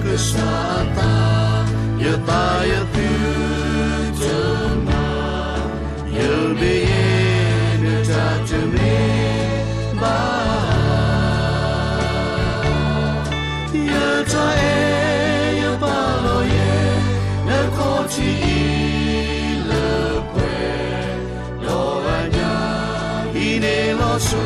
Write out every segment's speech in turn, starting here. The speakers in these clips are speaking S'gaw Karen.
ကစၢ်အသး, ယသးယသုတမၤ, ယမ့ၢ်ယဲ နတၢ်တမ့ၢ်ဘၣ် ယတၢ်အဲၣ်ယပာ်လီၤယဲ နခီၣ်ထံးအံၤလၢပှဲၤ, ဒီးအညၣ်အံၤန့ၣ်လီၤဆိ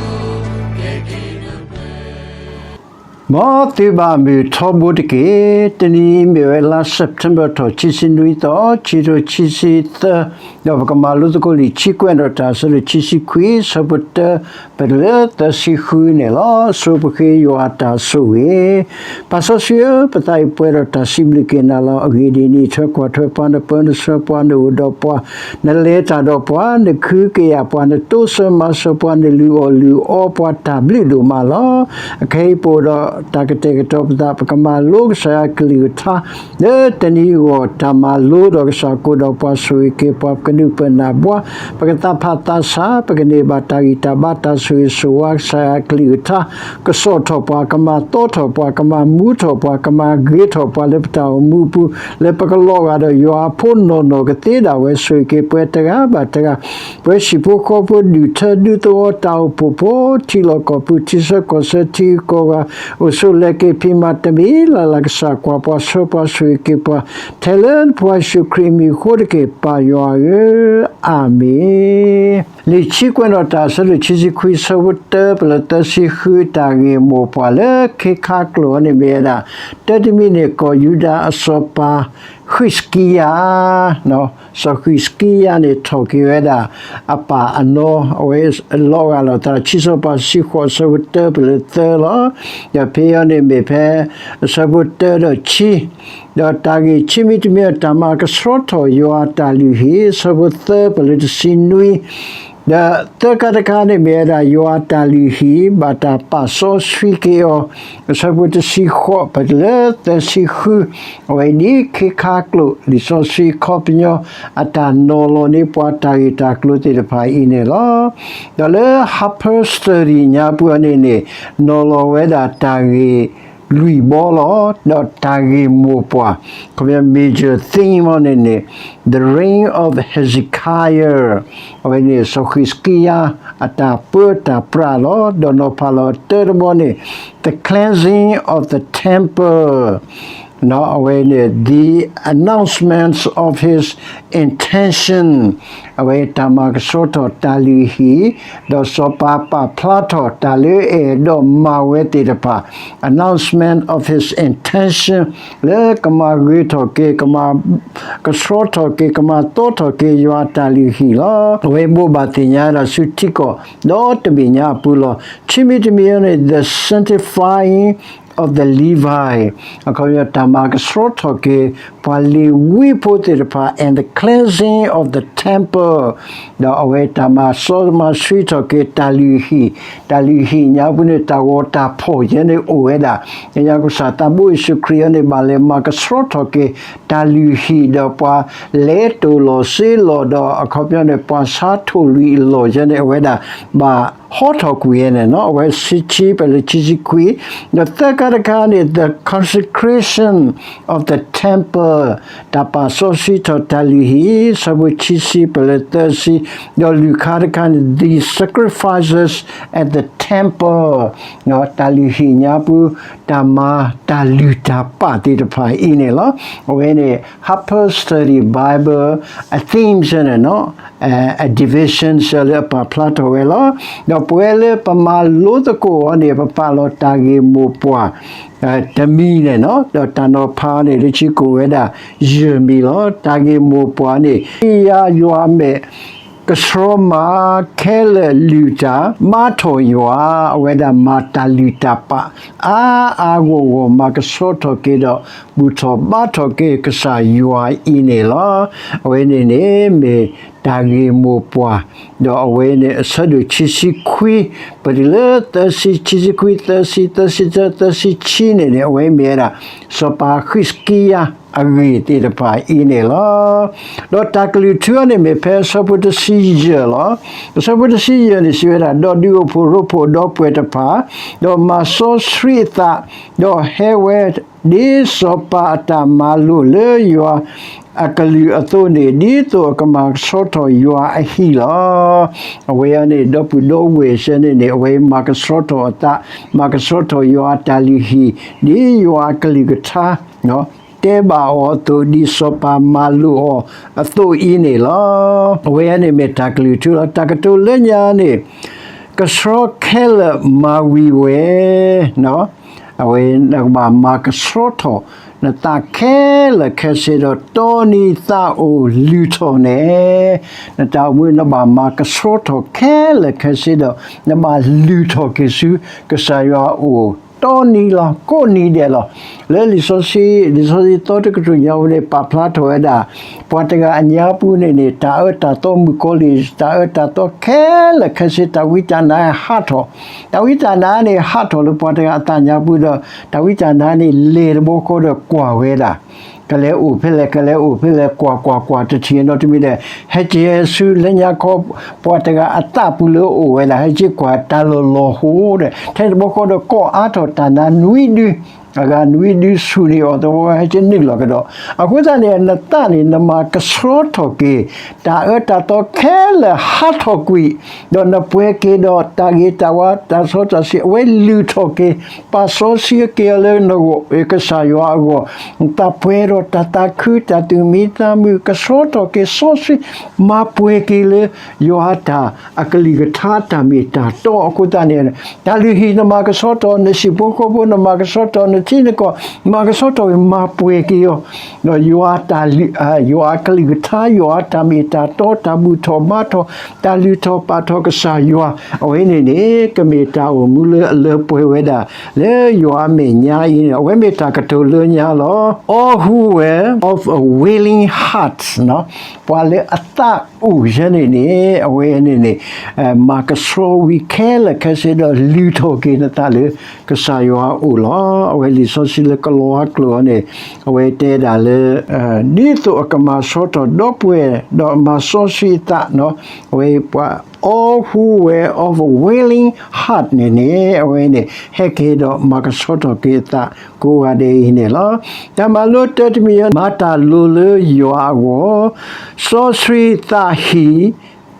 ကဲက့ၤနပှဲၤ မ်သုဘၣ်မုာ်ထီဘိတက့ၢ်. တနံၤအံၤမ့ၢ်ဝဲလါ September ထီၣ် ခံဆံနွံသီ, ခံထိခံဆံသၢ, ဒီးပကမၤလိသကိးလံာ်ဆံကွဲးဒီးတၢ် အဆၢဒိၣ်ခံဆံခွံ, အဆၢဖိတၢ ပတုၤလၢသၢဆံဃုန့ၣ်လီၤ. ဆိပဃ့ယွၤအတၢ်ဆိၣ်ဂ့ၤ. ပၢ်စီဆှံဧၢ, ပသးအံၤပှဲၤဒီးတၢ်စံးဘျုးက့ၤနၤလီၤ. အဂ့ၢ်ဒ်အံၤ, နအံးထွဲကွၢ်ထွဲပှၤ, နပၢနဆှၢပှၤ, နအိၣ်ဒီးပှၤ, နလဲၤတၢ်ဒီးပှၤ, နကဟုကယာ်ပှၤ, နတိစၢၤမၤစၢၤပှၤ, နလုၢ်အီၣ်လုၢ်အီပှၤ, တၢ်ဘျုးဒိၣ်မးလီၤ. အခဲအံၤပအိၣ်ဒီးတၢ်ကတဲာ်ကတီၤပသး, ပကမၤလိကစၢ်ယွၤကလုၢ်ကထါ လၢတနံၤအဂီၢ် တၢ်မၤလိဒီးကစၢ် ကိးဒီးပှၤဆိၣ်ဂ့ၤက့ၤပှၤ ပကနုာ်ပၢၢ်နၢ်ဘှါ, ပကသးဖးသးဆး, ပကန့ၢ်ဘၣ်တၢ်ဂံၢ်တၢ်ဘါတၢ်ဆိၣ်ဂ့ၤဆိၣ်ဝါ ကစၢ်ယွၤကလုၢ်ကထါ, ကဆီၣ်ထီၣ်ပှၤ, ကမၤသီထီၣ်ပှၤ, ကမၤမူထီၣ်ပှၤ, ကမၤဂ့ၤထီၣ်ပှၤလၢပတၢ်အိၣ်မူအပူၤ, လၢပကလီၤဂာ်ဒီးယွၤအဖိနီၢ်နီၢ်ကသ့ဒၣ်ဝဲ ဆိၣ်ဂ့ၤက့ၤပှၤတဂၤဘၣ်တဂၤ ပှၤဟံၣ်ဖိဃီဖိ ဒူၣ်ထၢဒူသဝီ တၢ်အိၣ်ဖှိၣ်ဖိ ထံလီၢ်ကီၢ်ပူၤ ထံဆၢကီၢ်ဆၢ ထံဂုၤကီၢ်ဂၤ အိၣ်ဆူၣ်လဲၤက့ၤ ဖံးမၤတမံၤလၢ်လၢ် ကစၢ်ကွၢ်ပှၤဆှၢပှၤဆိၣ်ဂ့ၤက့ၤပှၤ ထဲလၢနဖိယ့ၣ်ၡူးခရံာ်အမံၤအဃိတက့ၢ် ပၢ်ယွၤဧၢ, အၤမ့ၣ်. လံာ်ဆံကွဲးနီၣ်တၢ် အဆၢဒိၣ်ခံဆံခွံ အဆၢဖိတၢ ပလၢသၢဆံဃု တၢ်ဂ့ၢ်မိၢ်ပှၢ်လၢခ့ခါကျိာ်န့ၣ်မ့ၢ်ဝဲဒၣ် တၢ်တမံၤန့ၣ် ကီၢ်ယူဒၤအစီၤပၤ ဃံးစကံယၤ စီၤဃံးစကံယၤန့ၣ် ထီၣ်က့ၤဝဲဒၣ် အပၢ်အနီၢ် အဝဲလီၤဂာ်လိာ်သး ခံစီၤပၤတဆံဃိး အဆၢဖိတၢ ပလၢသၢလီၤ. ဒီးဖဲအံၤန့ၣ်မ့ၢ်ဖဲ အဆၢဖိတၢဒီးခံ ဒီးတၢ်ဂ့ၢ်ခံမံၤတမံၤ တၢ်မၤကဆှီထီၣ်ယွၤအတၢ်လုၢ်ဟံၣ် အဆၢဖိသၢ ပလၢတဆံနွံ ဒီးသၢခါတခါန့ၣ်မ့ၢ်ဝဲဒၣ် ယွၤအတၢ်လုၢ်ဟံၣ် ဘၣ်တၢ်ပာ်စီဆှံက့ၤအီၤ အဆၢဖိတဆံဃိး ပတုၤလၢသၢဆံဃု အဝဲဒ်ခ့ခါကျိာ် လံာ်စီဆှံအခီပညီ အတၢ်နီၤလီၤန့ၢ်ပှၤတၢ်ဂ့ၢ်တၢ်ကျိၤသ့ၣ်တဖၣ်အံၤန့ၣ်လီၤ. ဒီးလၢ Harper Study ညါပူၤအံၤန့ၣ်န့ၣ် နီၤလီၤဝဲဒၣ်တၢ်ဂ့ၢ်လွံၢ်ဘီလီၤ. ဒီးတၢ်ဂ့ၢ်မိၢ်ပှၢ် ခီပညီ major theme အံၤန့ၣ်န့ၣ် The Reign of Hezekiah အဝဲန့ၣ် စီၤဃံးစကံယၤ အတၢ်ပၢတၢ်ပြးလီၤ. ဒီးနီၤဖးလီၤတၢတဘီန့ၣ် The Cleansing of the Temple အဝဲန့ၣ် the announcements of his intention အဝဲတၢ်မၤကဆှီထီၣ်တၢ်လုၢ်ဟံၣ် ဒီးစီၤပၤပာ်ဖျါထီၣ်တၢ်လၢအဲၣ်ဒိးမၤဝဲသ့ၣ်တဖၣ် announcement of his intention လၢကမၤဂ့ၤထီၣ်က့ၤ ကမၤ ကဆှီထီၣ်က့ၤ ကမၤသီထီၣ်က့ၤယွၤအတၢ်လုၢ်ဟံၣ်လီၤ. အဝဲဘိးဘၣ်သ့ၣ်ညါဒၣ်ဆူထံကီၢ် ဒီတဘ့ၣ်ညါအပူၤလီၤ. ခံမံၤတမံၤန့ၣ် the sanctifying of the Levi အခီပညီ တၢ်မၤကဆှီထီၣ်က့ၤ ပှၤလ့ၤဝံဖိသ့ၣ်တဖၣ် and the cleansing of the temple ဒီးအဝဲတၢ်မၤစီမၤဆှံထီၣ်က့ၤတၢ်လုၢ်ဟံၣ်, တၢ်လုၢ်ဟံၣ်ညါပူၤန့ၣ် တၢ်ဂီၤတၢ်ဖီၣ်ယဲန့ၣ်အိၣ်ဝဲဒၣ်, ညါကစၢ်သးဘိယ့ၣ်ၡူးခရံာ်အံၤန့ၣ် ဘၣ်လဲၤမၤကဆှီထီၣ်က့ၤ တၢ်လုၢ်ဟံၣ်ဒီးပှၤလဲၤတိၢ်လီၤစ့လီၤဒီး အခီပညီန့ၣ် ပှၤဆါထိၣ်လွံၢ်အလီၢ်ယဲန့ၣ် အဝဲဒၣ် ဘၣ်ဟီထီၣ်ကွံာ်ယဲန့ၣ်နီၤ, အဝဲဆံဆံ ပလၢခံဆံခွံ, ဒီးသၢခါတခါန့ၣ် the consecration of the temple တၢ်ပာ်စီဆှံထီၣ်တၢ်လုၢ်ဟံၣ်, အဆၢဖိခံဆံ ပလၢသၢဆံ, ဒီးလွံၢ်ခါတခါန့ၣ် the sacrifices at the temple တၢ်လုၢ်ဟံၣ်ညါပူၤ တၢ်မၤတၢ်လုၢ်တၢ်ပာ်သ့ၣ်တဖၣ်အံၤန့ၣ်လီၤ. အဝဲန့ၣ် Harper Study Bible အ themes န့ၣ်နီၤ အ divisions လၢအပာ်ဖျါထီၣ်ဝဲလီၤ. ဒီးပဝဲလၢပမၤလိသကိးအီၤန့ၣ် ပပာ်လီၤတၢ်ဂ့ၢ်မိၢ်ပှၢ် တမံၤန့ၣ်နီၤ, ဒီးတၢ်နီၤဖးအီၤန့ၣ် လၢခံကိးဝဲဒၣ် ယဲၢ်မံၤလီၤ. တၢ်ဂ့ၢ်မိၢ်ပှၢ်န့ၣ် ယၤယွၤမဲာ် ကဆှီမၤခဲလၢာ်လုၢ်တၢ် မၤထီၣ်ယွၤ အဝဲဒၣ်မၤတၢ်လုၢ်တၢ်ပာ် အါအါဂီၢ်ဂီၢ် မၤကဆှီထီၣ်က့ၤဒီး ဘူၣ်ထီၣ်ဘါထီၣ်က့ၤကစၢ်ယွၤအံၤန့ၣ်လီၤ. အဝဲန့ၣ်န့ၣ် မ့ၢ်တၢ်ဂ့ၢ်မိၢ်ပှၢ်, ဒီးအဝဲန့ၣ် အဆၢဒိၣ်ခံဆံခွံ ပတုၤလၢသၢဆံ ခံဆံခွံ သၢဆံ သၢဆံတၢ သၢဆံခံန့ၣ်န့ၣ် အဝဲမ့ၢ်ဝဲဒၣ် စီၤပၤဃံးစကံယၤအဂ့ၢ်သ့ၣ်တဖၣ်အံၤန့ၣ်လီၤ. ဒီးတၢ်ကလုၢ်ထူအီၤန့ၣ်မ့ၢ်ဖဲအဆၢဖိတဆံယဲၢ်လီၤ. အဆၢဖိတဆံယဲၢ်န့ၣ် စံးဝဲဒၣ် ဒီးဒုးအိၣ်ဖှိၣ်ရိဖှိၣ်ဒီပုၢ်ဝဲၢ်တဖၣ်, ဒီးမၤစီဆှံအသး, ဒီးဟဲဝဲ ဒ်စီၤပၤအတၢ်မၤလိာ်လၢယွၤအကလုၢ်အသိးန့ၣ်, ဒ်သိးအကမၤကဆှီထီၣ်ယွၤအဟံၣ်လီၤ. အဝဲအံၤန့ၣ် ဒီပုၢ်ဒီဝဲၢ်စဲန့ၣ်န့ၣ် အဝဲမၤကဆှီထီၣ်အသး, မၤကဆှီထီၣ်ယွၤအတၢ်လုၢ်ဟံၣ်, ဒ်ယွၤအကလုၢ်ကထါ တဲဘၣ်အီၤအသိး, ဒ်စီၤပၤမၤလိာ်အီၤအသိးအံၤန့ၣ်လီၤ. အဝဲန့ၣ်မ့ၢ်တၢ်ကလုၢ်ထူလီၤ. တၢ်ကတိၤလၢညါန့ၣ်, ကဆှီခဲလၢာ်မၤဝံၤဝဲ, အဝဲနကဘၣ်မၤကဆှီထီၣ်နသးခဲလၢာ်ခဲဆ့ဒီး တီနံၤသးအိၣ်လုၢ်ထီၣ်န့ၣ်, နတၢ်အိၣ်မူနဘၣ်မၤကဆှီထီၣ်ခဲလၢာ်ခဲဆ့ဒီး နဘၣ်လုၢ်ထီၣ်က့ၤဆူကစၢ်ယွၤအအိၣ် တီနံၤလီၤ ကိးနံၤဒဲးလီၤ. လၢလံာ်စီဆှံ, လံာ်စီဆှံသီတကတြူၢ်ညါပူၤန့ၣ် ပာ်ဖျါထီၣ်ဝဲဒၣ် ပှၤတဂၤအညါပူၤန့ၣ်န့ၣ် တၢ်အၢတၢ်သီမုၣ်ကီၤလံၢ်, တၢ်အၢတၢ်သီခဲလၢာ်ခဲဆ့ တၢ်ဝံတၢ်နါဟးထီၣ်, တၢ်ဝံတၢ်နါန့ၣ် ဟးထီၣ်လၢပှၤတဂၤအသးညါပူၤဒီး တၢ်ဝံတၢ်နါန့ၣ် လဲၤတဘျီဃီဒီးကွၢ်ဝဲဒၣ် ကလဲၤအိၣ်ဖဲလဲၣ် ကလဲၤအိၣ်ဖဲလဲၣ် ကွၢ်ကွၢ်ကွၢ် တထံၣ်နီတမံၤဒီး ဟဲက့ၤဆူလၢညါခီ ပှၤတဂၤအသးပူၤလၢအအိၣ်ဝဲဒၣ် ဟဲက့ၤကွၢ်တၢ်လီၢ်လီၢ်ဟိဒီး ထဲတဘျီဃီဒီး ကိးအါထီၣ်တၢ်နါနွံဒု, အဂၤနွံဒုဆူၣ်န့ၢ်အီၤတဝီ ဟဲက့ၤနုာ်လီၤကဒီး. အဃိသတးန့ၣ် နသးန့ၣ် နမၤကဆှီထီၣ်က့ၤ တၢ်အၢတၢ်သီခဲလၢာ်ဟးထီၣ်ကွံာ်, ဒီးနပှဲၤက့ၤဒီးတၢ်ဂ့ၤတၢ်ဝါ တၢ်စီတၢ်ဆှံ အဝဲလုၢ်ထီၣ်က့ၤ, ပာ်စီဆှံက့ၤအီၤလၢနဂီၢ် ကစၢ်ယွၤအဂီၢ်, သးပှဲၤဒီးတၢ်သးခု တၢ်သူၣ်မံသးမုာ် ကဆှီထီၣ်က့ၤစီဆှံ မၤပှဲၤက့ၤလၢ ယွၤအတၢ်အကလုၢ်ကထါတၢ်မ့ၢ်တၢ်တီအဃိသတးန့ၣ်, တၢ်လုၢ်ဟံၣ်နမၤကဆှီထီၣ် နဟံၣ်ဖိဃီဖိ နမၤကဆှီထီၣ် နထံနကီၢ် မၤကဆှီထီၣ်က့ၤ မၤပှဲၤက့ၤအီၤ, ဒီးယွၤတၢ်လုၢ်, ယွၤအကလုၢ်ကထါ ယွၤအတၢ်မ့ၢ်တၢ်တီ တၢ်ဘူၣ်ထီၣ်ဘါထီၣ် တၢ်လုၢ်ထီၣ်ပာ်ထီၣ်ကစၢ်ယွၤ အဝဲန့ၣ်န့ၣ် ကမ့ၢ်တၢ်အိၣ်မူလၢအလၢပှဲၤဝဲဒၣ် လၢယွၤအမဲာ်ညါအံၤန့ၣ် အဝဲမ့ၢ်တၢ်ကတိၤလၢညါလီၤ. All who were of a willing heart, ပှၤလၢအသးအိၣ်ယဲန့ၣ်န့ၣ် အဝဲန့ၣ်န့ၣ် မၤကဆှီဝံၤခဲလၢာ်ခဲဆ့ဒီး လုၢ်ထီၣ်က့ၤနသးလၢကစၢ်ယွၤအအိၣ်လီၤ. အဝဲလံာ်စီဆှံလၢကလီၤအကျိာ်အံၤန့ၣ် အဝဲတဲဒၣ်လၢ ဒ်သိးအကမၤဆှီထီၣ်ဒီပုၢ်ဝဲၢ်ဒီးမၤစီဆှံအသး, အဝဲပှၤ all who were of a willing heart န့ၣ်န့ၣ် အဝဲန့ၣ် ဟဲက့ၤဒီးမၤကဆှီထီၣ်က့ၤအသး ကိးဂၤဒဲးအံၤန့ၣ်လီၤ. တၢ်မၤလိတၢ်တမံၤ မၤတၢ်လိၤလၢယွၤအဂီၢ်, စီဆှံသးဟံၣ်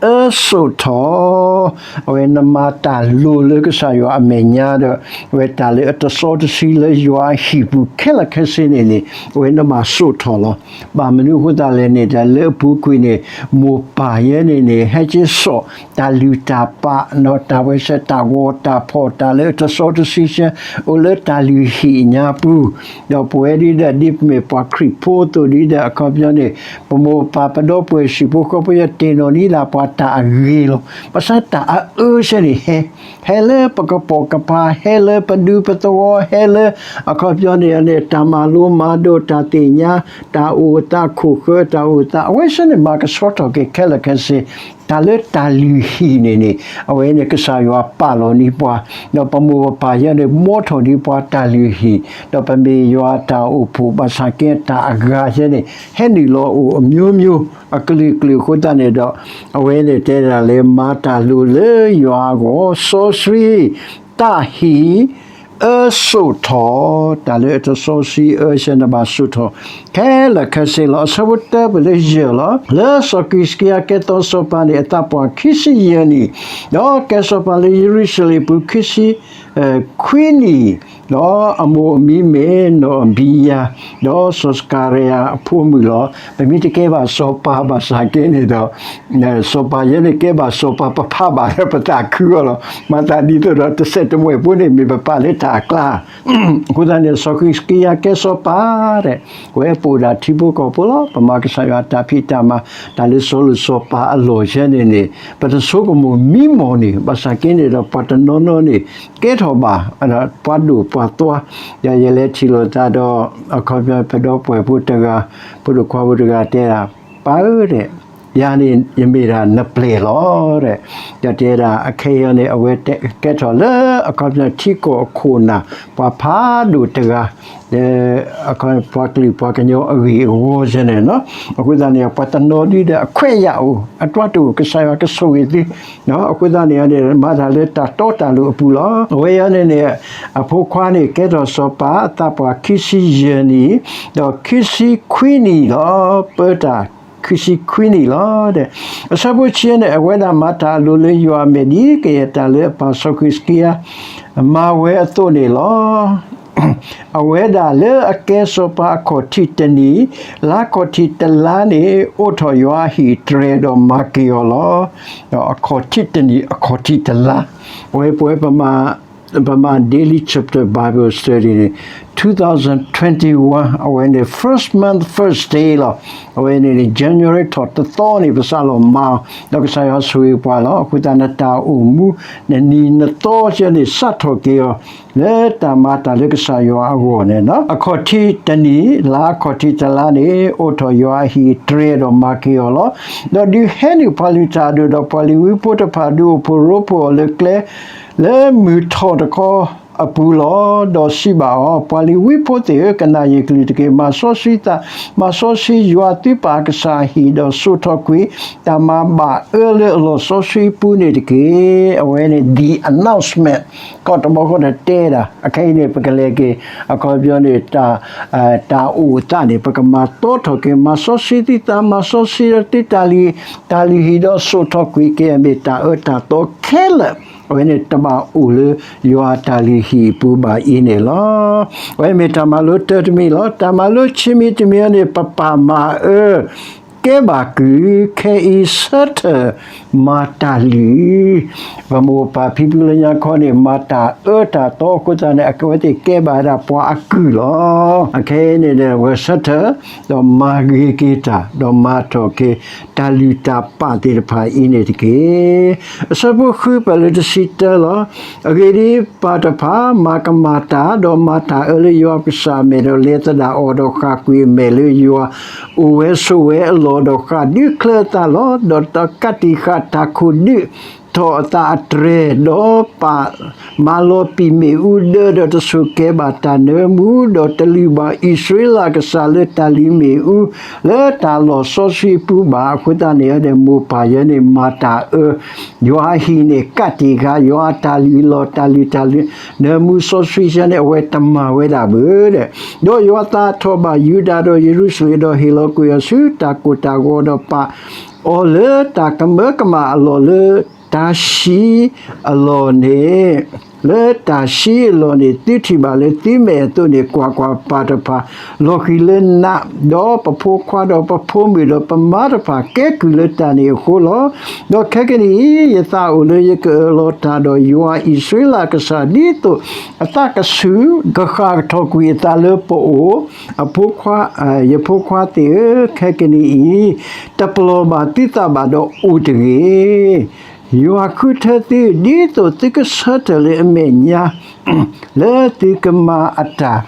အၢစိာ်ထီၣ်, အဝဲနမၤတၢ်လိၤလၢကစၢ်ယွၤအမဲာ်ညါဒီး အဝဲတၢ်လၢအတစီတဆှံလၢယွၤအဟံၣ်ပူၤခဲလၢာ်ခဲဆ့န့ၣ်န့ၣ် အဝဲနဘၣ်စိာ်ထီၣ်လီၤ. ဘၣ်မနုၤအဃိသတးလဲၣ်န့ၣ် တၢ်လၢအပူၤကွံာ်န့ၣ် မိၢ်ပၢ်ယဲန့ၣ်န့ၣ် ဟဲက့ၤစိာ် တၢ်လုၢ်တၢ်ပာ် တၢ်ဝဲဆဲးတၢ်ဂီၤတၢ်ဖီၣ် တၢ်လၢအတစီတဆှံဆဲး အိၣ်လၢတၢ်လုၢ်ဟံၣ်အညါပူၤ, ဒီးပဝဲဒ်ဒီး ဒ်ပမ့ၢ်ပှၤခရံာ်ဖိအသိးဒ်ဒီး အခီပညီန့ၣ် ပမိၢ်ပပၢ်ပဒီပုၢ်ဝဲၢ်ဟံၣ်ဖိဃီဖိ ယတဲနီၣ်ဒ်ဒၣ်ပှၤတၢ်အဂ့ၤလီၤ. ဘၣ်ဆၣ်တၢ်အအၢဆဲးန့ၣ် ဟဲ ဟဲလၢပကပိာ်ကပၤ ဟဲလၢပဒူပသဝီ ဟဲလၢ အခီပညီန့ၣ်န့ၣ် တၢ်မၤလိမၤဒိး တၢ်သ့ၣ်ညါ တၢ်အိၣ်သးခိၣ်ဃၢ တၢ်အိၣ်သး အဝဲဆဲးန့ၣ် မၤကဆှီထီၣ်က့ၤခဲလၢာ်ခဲဆ့ တၢ်လၢတၢ်လုၢ်ဟံၣ်န့ၣ်န့ၣ် အဝဲန့ၣ်ကစၢ်ယွၤပာ်လီၤန့ၢ်ပှၤ, ဒီးပမိၢ်ပပၢ်ယဲန့ၣ် ဘှီထီၣ်န့ၢ်ပှၤတၢ်လုၢ်ဟံၣ်, ဒီးပမ့ၢ်ယွၤအတၢ်အိၣ်ဖှိၣ်ဘၣ်ဆၣ်က့ တၢ်အဂၤယဲန့ၣ် ဟဲနုာ်လီၤအိၣ်အမျိုးမျိုး အကလုာ်ကလုာ်အဃိသတးန့ၣ်ဒီး အဝဲန့ၣ်တဲဒၣ်လၢမၤတၢ်လိၤလၢယွၤအဂီၢ် စီဆှံ သးဟံၣ် အၢစိာ်ထီၣ်, တၢ်လၢအတစီဆှံအၢဆဲးန့ၣ်ဘၣ်စိာ်ထီၣ် ခဲလၢာ်ခဲဆ့လီၤ. အဆၢဖိတၢပၢၢ်လၢယဲၢ်လီၤ. လၢစီၤဟံးစကံယၤကဲထီၣ်စီၤပၤန့ၣ် အသးပှၢ်ခံဆံယဲၢ်နံၣ်, ဒီးကဲစီၤပၤလၢယရူၤၡလ့ၣ်ပူၤ ခံဆံ ခွံနံၣ်, ဒီးအမိၢ်အမံၤမ့ၢ်နီၢ်အဘံယၤ, ဒီးစီၤစကၤရယၤအဖိမုၣ်လီၤ. ပမ့ၢ်တကဲဘၣ်စီၤပၤဘၣ်ဆၣ်က့န့ၣ်ဒီး စီၤပၤယဲန့ၣ်ကဲဘၣ်စီၤပၤ ပဖးဘၣ်ဒီးပသးခုအီၤလီၤ. မၤသးဒ်သိးဒီးတစဲးတမှဲၣ်ဖိန့ၣ် မ့ၢ်ပပာ်လၢတၢ်အကျါ အဃိသတးန့ၣ် စီၤဟံးစကံယၤကဲစီၤပၤဒီး ပဝဲပအိၣ်ဒၣ်ထံဖိကီၢ်ဖိလီၤ. ပမၤကစၢ်ယွၤတၢ်ဖံးတၢ်မၤ တၢ်လၢစီၤလိၤစီၤပၤအလီၢ်ယဲန့ၣ်န့ၣ် ပတဆိကမိၣ်မံမီၢ်န့ၣ် ဘၣ်ဆၣ်က့န့ၣ်ဒီး ပှၤတနီၤနီၤန့ၣ် ကဲထီၣ်ဘၣ် ပှၤဒိၣ်ပှၤသွါ, ဒီးယလဲၤထံၣ်လိာ်သးဒီး အခီပညီပဒီပုၢ်ဝဲၢ်ဖိတဂၤ ဖိဒိၣ်ခွါဖိတဂၤတဲဒၣ် ပၢ်ဧၢ တဲ ယၤန့ၣ်ယမ့ၢ်ဒၣ်နပျဲၢ်လီၤ. ဒီးတဲဒၣ်အခဲအံၤန့ၣ် အဝဲကဲထီၣ်လၢအခီပညီထံကီၢ်အခိၣ်နၢ် ပှၤဖးဒိၣ်တဂၤ လၢ ပှၤကလုာ်ပှၤကညီအဂ့ၢ်အဂီၢ်န့ၣ်လီၤ. အဃိသတးန့ၣ် ပှၤတနီၤဒုဒီးအခွဲးယာ်အိၣ် အတွၢ်တအိၣ် ကစၢ်ယွၤကဆိၣ်ဂ့ၤသု အဃိသတးန့ၣ်န့ၣ် မၤတၢ်လၢတၢ်တီတၢ်လိၤအပူၤလီၤ. အဝဲအံၤန့ၣ်န့ၣ် အဖိခွါန့ၣ် ကဲထီၣ်စီၤပၤအသးပှၢ်ခံဆံယဲၢ်နံၣ် ဒီးခံဆံခွံနံၣ်လီၤ. ပၢတၢ်ခံဆံခွံနံၣ်လီၤ. အဆၢဖိဆံန့ၣ် အဝဲဒၣ်မၤတၢ်အလိၤလၢယွၤအမဲာ်ဒ်ကယဲၢ်တၢ်လၢအပၢ်စီၤဃံးစကံယၤ မၤဝဲအသိးန့ၣ်လီၤ. အဝဲဒၣ်လၢအကဲစီၤပၤအခီၣ်ထံးတနံၣ် လါခီၣ်ထံးတလါန့ၣ် အိးထီၣ်ယွၤအဟံၣ်တြဲၤဒီးမၤက့ၤအီၤလီၤ. အခီၣ်ထံးတနံၣ် အခီၣ်ထံးတလါ အဝဲပဝဲ ပမၤ Daily Chapter Bible Study န့ၣ် two thousand twenty-one အဝဲန့ၣ် first month first day လီၤ. အဝဲန့ၣ်န့ၣ် January ထီၣ်တသီန့ၣ် ပစးလီၤမၤအီၤ ဒီးကစၢ်ယွၤဆိၣ်ဂ့ၤပှၤလီၤ. အဃိသတးနတၢ်အိၣ်မူ နနံၤနသီကဲန့ၣ် စးထီၣ်က့ၤအီၤ လၢတၢ်မၤတၢ်လၢကစၢ်ယွၤအဂီၢ်န့ၣ်လီၤ. အခီၣ်ထံးတနံၣ် လါအခီၣ်ထံးတလါန့ၣ် အိးထီၣ်ယွၤအဟံၣ်တြဲၤဒီးမၤက့ၤအီၤလီၤ. ဒီးဒုးဟဲနုာ်ပှၤလုၢ်တၢ်အဒိၣ်ဒီးပှၤလ့ၤဝံဖိတဖၣ် ဒုးအိၣ်ဖှိၣ်ရိဖှိၣ်အီၤလၢကျဲ လၢမုၢ်ထီၣ်တခီအပူၤလီၤ. ဒီးစံးဘၣ်အီၤ, ပှၤလ့ၤဝံဖိသ့ၣ်ဧၢ, ကနၣ်ယကလုၢ်တက့ၢ်. မၤစီဆှံသး, မၤစီဆှံယွၤသုပၢ်အကစၢ်အဟံၣ်, ဒီးစိာ်ထီၣ်ကွံာ်တၢ်မၤဘၣ်အၢလၢအလီၢ်စီဆှံအပူၤန့ၣ်တက့ၢ်. အဝဲန့ၣ် the announcement ကီၢ်တဘီကီၢ်တၢ်တဲဒၣ်. အခဲအံၤန့ၣ် ပကလဲၤက့ၤ အခီပညီန့ၣ် တၢ်အိၣ်အသးန့ၣ် ပကမၤသီထီၣ်က့ၤ မၤစီဆှံသုသး, မၤစီဆှံသုတၢ်လုၢ်, တၢ်လုၢ်ဟံၣ်, ဒီးစိာ်ထီၣ်ကွံာ်က့ၤအမ့ၢ်တၢ်အၢတၢ်သီခဲလၢာ်. အဝဲန့ၣ်တဘၣ်အိၣ်လၢယွၤအတၢ်လုၢ်ဟံၣ်အပူၤဘၣ်အံၤန့ၣ်လီၤ. အဝဲမ့ၢ်တၢ်မၤလိတၢတမံၤလီၤ. တၢ်မၤလိခံမံၤတမံၤအံၤန့ၣ် ပပၢ်မၤအၢ ကဲဘၣ်ကုၢ်, Karen Sutter မၤတၢ်လုၢ်. ပမိၢ်ပၢ်ဖံဖုလၢညါခီန့ၣ် မၤတၢ်အၢတၢ်သီအဃိသတးန့ၣ် အဝဲသ့ၣ်ကဲဘၣ်ဝဲဒၣ်ပှၤအကုၢ်လီၤ. အခဲအံၤန့ၣ်ဒီး ဝဲ Sutter ဒီးမၤဂ့ၤက့ၤတၢ် ဒီးမၤထီၣ်က့ၤ တၢ်လုၢ်တၢ်ပာ်သ့ၣ်တဖၣ်အံၤန့ၣ်တက့ၢ်. အဆၢဖိဃုပၢၢ်လၢတဆံတၢလီၤ. အဂ့ၢ်ဒ်အံၤ, ပၢ်တဖၣ်မၤကမၣ်တၢ်, ဒီးမၤတၢ်အၢလၢယွၤအကစၢ်အမဲာ်, ဒီးလဲၤသဒၣ်အီၤ, ဒီးဃၣ်ကွံာ်အမဲာ်လၢယွၤအိၣ်ဝဲဆိးဝဲအလီၢ်, ဒီးဃၣ်ဒုးချၢအသးလီၤ. ဒီးတကးတံာ်ဃာ်တၢ်ခိၣ်ဒုးထီၣ်အသးအတြဲၤ, ဒီးပၢ်မၤလီၤပံာ်မ့ၣ်အူဒၢ, ဒီးတဆိၣ်ကဲဘၣ်တၢ်နၢမူ, ဒီးတလုၢ်ဘၣ်အံၣ်စရ့လးကစၢ်လၢတၢ်လုၢ်မ့ၣ်အူ လၢတၢ်လီၢ်စီဆှံအပူၤဘၣ်. အဃိသတးန့ၣ်ဒီး မိၢ်ပၢ်ယဲန့ၣ်မၤတၢ်အၢ, ယွၤအဟံၣ်န့ၣ်ကးတံာ်ဃာ်, ယွၤအတၢ်လုၢ်လီၢ် တၢ်လုၢ်တၢ်လုၢ် နၢမူစီဆှံယဲန့ၣ် အဝဲတမၤဝဲဒၣ်ဘၣ်ဒီး, ဒီးယွၤသးထီၣ်ဘၣ်ယူဒၤဒီးယရူၤၡလ့ၣ်, ဒီးဟ့ၣ်လီၤကွံာ်အီၤဆူတၢ်ကိၢ်တၢ်ဂီၤ, ဒီးပာ်အီၤလၢတၢ်ကမၢကမၣ်အလီၢ်လၢတၢ်ဆံးအလီၢ်န့ၣ်, လၢတၢ်ဆံးအလီၢ်န့ၣ် သုထံၣ်ဘၣ်လၢသုမဲာ်အသိးန့ၣ်, ကွၢ်ကွၢ်, ပၢ်တဖၣ်လီၤဃံၤလၢနး, ဒီးပဖိခွါ, ဒီးပဖိမုၣ်, ဒီးပမါတဖၣ်ကဲကုၢ်လၢတၢ်န့ၣ်အဃိလီၤ. ဒီးခဲကနံၣ်အံၤ ယသးအိၣ်လၢယကအၢၣ်လီၤတၢ်ဒီး ယွၤအံၣ်စရ့လးကစၢ်, ဒ်သိးအသးကဆူၣ်ကဃၣ်ထီၣ်ကွံာ်အသးလၢပအိၣ်, အဖိခွါ, ယဖိခွါသ့ၣ်ဧၢ, ခဲကနံၣ်အံၤ တပလီၢ်ဘၣ်သုသးဘၣ်ဒီးအိၣ်တဂ့ၤ. ယွၤဃုထၢသု ဒ်သိးသုကဆၢထၢၣ်လၢအမဲာ်ညါ လၢသုကမၤအတၢ်,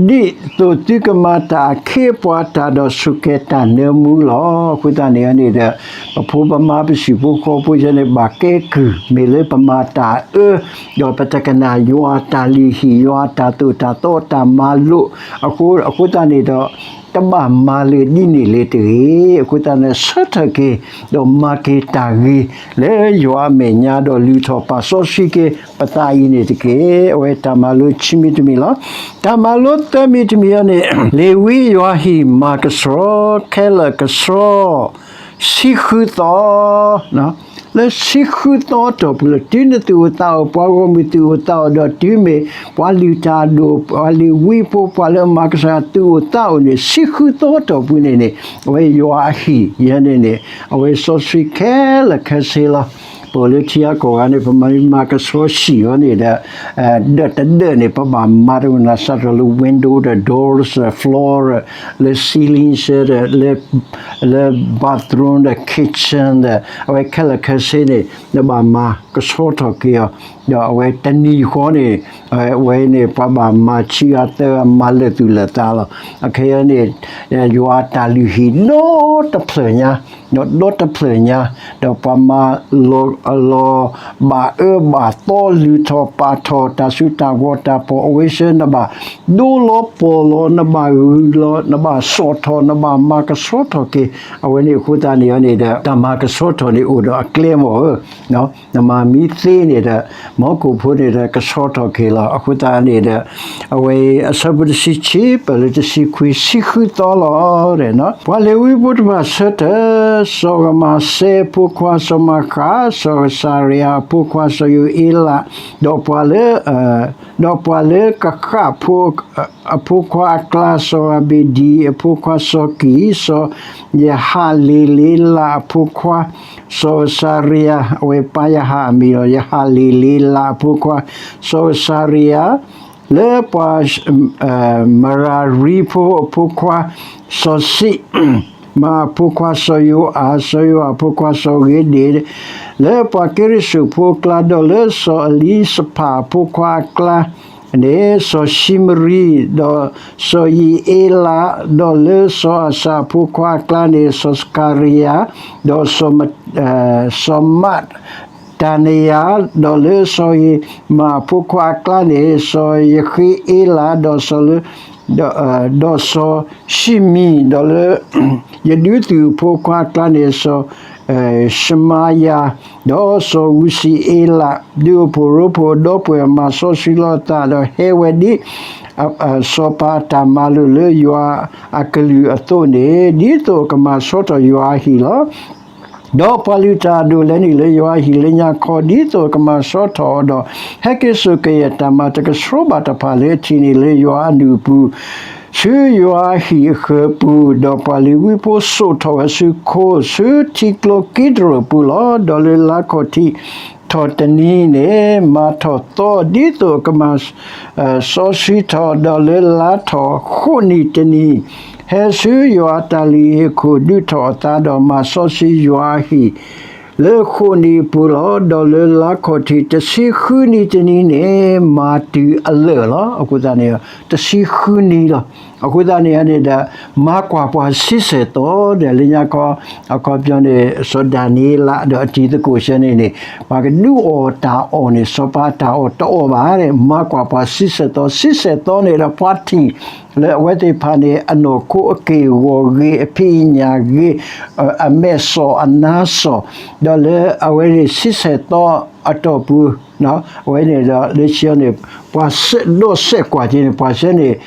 ဒီးဒ်သိးသုကမၤတၢ်အခ့အပှၤတၢ် ဒီးဆိၣ်ကဲၤတၢ်နၢမူလီၤ. အဃိသတးန့ၣ်န့ၣ်ဒီး ပဖိပမါပဟံၣ်ဖိဃီဖိယဲန့ၣ် ဘၣ်ကဲကုၢ် မ့ၢ်လၢပမၤတၢ်အၢ, ဒီးပတကနၣ်ယွၤအတၢ်လုၢ်ဟံၣ်, ယွၤအတၢ်သိၣ်တၢ်သီတၢ်မၤလိာ်အဃိ, အဃိသတးန့ၣ်ဒီး တဘၣ်မၤလၢာ်ဒ်န့ၣ်လၢၤတဂ့ၤ. အဃိသတးန့ၣ် ဆၢထၢၣ်က့ၤ ဒီးမၤက့ၤတၢ်ဂ့ၤ လၢယွၤအမဲာ်ညါ ဒီးလုၢ်ထီၣ်ပာ်စီဆှံက့ၤပသးအံၤန့ၣ်တက့ၢ်. အဝဲတၢ်မၤလိခံမံၤတမံၤလီၤ. တၢ်မၤလိသၢမံၤတမံၤအံၤန့ၣ် လ့ၤဝံယွၤဟံၣ်မၤကဆှီ, ခဲလၢာ်ကဆှီ ဆံဃုသီ လၢဆံဃုသီအတီၢ်ပူၤလၢ တုၤနသူၣ်အိၣ်သးအိၣ်, ပှၤဂီၢ်မုၢ်သူၣ်အိၣ်သးအိၣ်, ဒီးတုၤမ့ၢ်ပှၤလုၢ်တၢ်အဒိၣ်, ပှၤလ့ၤဝံဖိ, ပှၤလၢအမၤကဆှီသူၣ်အိၣ်သးအိၣ်န့ၣ်, ဆံဃုသီအတီၢ်ပူၤန့ၣ်န့ၣ်, အဝဲယွၤအဟံၣ်ယဲန့ၣ်န့ၣ် အဝဲစီဆှံခဲလၢာ်ခဲဆ့လီၤ. ပအိၣ်လၢထံဂၤကီၢ်ဂၤန့ၣ် ပမၤမၤကဆှီဟံၣ်အီၤန့ၣ်ဒီး ဒၢးတဒၢးန့ၣ် ပဘၣ်မၤတနီၤစးထီၣ်လၢ window ဒီး doors ဒီး floor ဒီး လၢ ceiling ဒီး လၢ လၢ bathroom ဒီး kitchen ဒီး အဝဲခဲလၢာ်ခဲဆ့န့ၣ် နဘၣ်မၤကဆှီထီၣ်က့ၤအီၤ ဒီးအဝဲတနံၤဃီန့ၣ် အဝဲန့ၣ် ပှၤဘၣ်မၤဆံးအသၢဂၤ မၤလၢာ်သူၣ်လၢာ်သးလီၤ. အခဲအံၤန့ၣ် ယွၤအတၢ်လုၢ်ဟံၣ်ဒီတဖျၢၣ်ညါ, ဒီးဒီတဖျၢၣ်ညါ, ဒီးပှၤမၤလီၤ လီၤဘၣ်အၢဘၣ်သီ လုၢ်ထီၣ်ပာ်ထီၣ် တၢ်စုတၢ်ဂီၤတၢ်ဖီၣ် အဝဲဆၢ နဘၣ်ဒိလီၤပီၢ်လီၤ နဘၣ်ဂုာ်လီၤ နဘၣ်စိာ်ထီၣ် နဘၣ်မၤကဆှီထီၣ်က့ၤ အဝဲန့ၣ်အဃိသတးန့ၣ်န့ၣ်ဒီး တၢ်မၤကဆှီထီၣ်န့ၣ်အိၣ်ဒီးအကျဲမ့ၢ်ဧၢ နမၤမံသ့န့ၣ်ဒီး မီကိာ်ဖိန့ၣ်ဒီးကဆှီထီၣ်က့ၤလီၤ. အဃိသတးန့ၣ်ဒီး အဝဲအဆၢဖိတဆံခံ ပၢၢ်လၢတဆံခွံ ဆံဃုသီလီၤ. ပှၤလ့ၤဝံဖိတဖၣ်ဆၢထၢၣ်, စီၤကမၤစဲအဖိခွါစီၤမၤဃး, စီၤကစၤရယၤအဖိခွါစီၤယိၤအ့လး, ဒီးပှၤလၢ ဒီးပှၤလၢကဃၣ်ဖိ အဖိခွါအကျါ စီၤအဘ့းဒံအဖိခွါစီၤကံၣ်, စီၤယဟလ့လ့လးအဖိခွါ စီၤကစၤရယၤ, အဝဲပၢ်ယဟအမံၤလီၤ. ယဟလ့လ့လးအဖိခွါ စီၤကစၤရယၤ, လၢပှၤ မရၤရံဖိအဖိခွါ စီၤစံး, မၤအဖိခွါစီၤယိၤအၤ, စီၤယိၤအၤအဖိခွါစီၤဂ့ၤဒ့း, လၢပှၤက့ရ့ၡူးဖိအကျါ, ဒီးလၢစီၤအလံစဖးအဖိခွါအကျါ န့ၣ် စီၤၡံမရံ, ဒီးစီၤယံၤအ့လး, ဒီးလၢစီၤအၤစၤအဖိခွါအကျါန့ၣ် စီၤစကၤရယၤ, ဒီး စီၤမး တၤနယၤ, ဒီးလၢစီၤဧမၤအဖိခွါအကျါန့ၣ် စီၤယဃ့အ့လး, ဒီးစီၤလၢ ဒီးစီၤၡံမံ, ဒီးလၢ ယဒုးသုးအဖိခွါအကျါန့ၣ် စီၤၡမါယၤ, ဒီးစီၤဧူစံအ့လး, ဒုးအိၣ်ဖှိၣ်ရိဖှိၣ်ဒီပုၢ်ဝဲၢ်မၤစီဆှံလီၤအသး ဒီးဟဲဝဲဒ် စီၤပၤအတၢ်မၤလိာ်လၢယွၤအကလုၢ်အသိးန့ၣ်, ဒ်သိးအကမၤဆှီထီၣ်ယွၤအဟံၣ်လီၤ. ဒီးပှၤလုၢ်တၢ်အဒိၣ်လဲၤနုာ်လၢယွၤအဟံၣ်လၢညါခီ, ဒ်သိးအကမၤဆှီထီၣ်အီၤဒီး ဟဲက့ၤစိာ်ကယဲၢ်တၢ်မၤတကဆှီဘၣ်တဖၣ်လၢအထံးန့ၣ်လၢယွၤအနုာ်အပူၤ ဆူယွၤအဟံၣ်အဃၢၤပူၤ, ဒီးပှၤလ့ၤဝံဖိစိာ်ထီၣ်ဝဲဆူခိ, ဆူထံကျိကံးတရိၣ်အပူၤလီၤ. ဒီးလၢလါခီၣ်ထံးထီၣ်တနံၤန့ၣ် မၤထီၣ်သီ ဒ်သိးအကမၤ စီဆှံထီၣ်, ဒီးလၢလါထီၣ်ဃိးနံၤတနံၤ ဟဲဆူယွၤအတၢ်လုၢ်ဟံၣ်အခိၣ် ဒုးထီၣ်အသးဒီးမၤစီဆှံယွၤအဟံၣ် လၢဃိးနံၤအပူၤလီၤ. ဒီးလၢလါခီၣ်ထံးတဆံဃုနံၤတနံၤန့ၣ် မၤတုၤအလၢာ်လီၤ. အဃိသတးန့ၣ် တဆံဃုနံၤလီၤ. အဃိသတးန့ၣ်န့ၣ်ဒီး မၤကွၢ်ပှၤဆံဆဲၣ်သီဒီး လၢညါခီ အခီပညီန့ၣ် စီၤဒၤနံးယ့လးဒီးအတံၤသကိးဆၢန့ၣ်န့ၣ် ပှၤကဒုးအီၣ်တၢ်အီၣ်န့ၣ် စီၤပၤတၢ်အီၣ်တအီၣ်ဘၣ်, မၤကွၢ်ပှၤဆံဆဲၣ်သီ, ဆံဆဲၣ်သီန့ၣ်ဒီးပှၤထံၣ် လၢအဝဲသ့ၣ်တဖၣ်န့ၣ် အနီၢ်ခိအက့ၢ်အဂီၤဂ့ၤ, အဖံးအညၣ်ဂ့ၤ, အမဲာ်စီၣ်အနါစီၣ်, ဒီးလၢအဝဲန့ၣ်ဆံဆဲၣ်သီအတီၢ်ပူၤ အဝဲန့ၣ်ဒီးလၢခံန့ၣ် ပှၤဒီးစဲးကွၢ်က့ၤန့ၣ် ပှၤဆၢန့ၣ်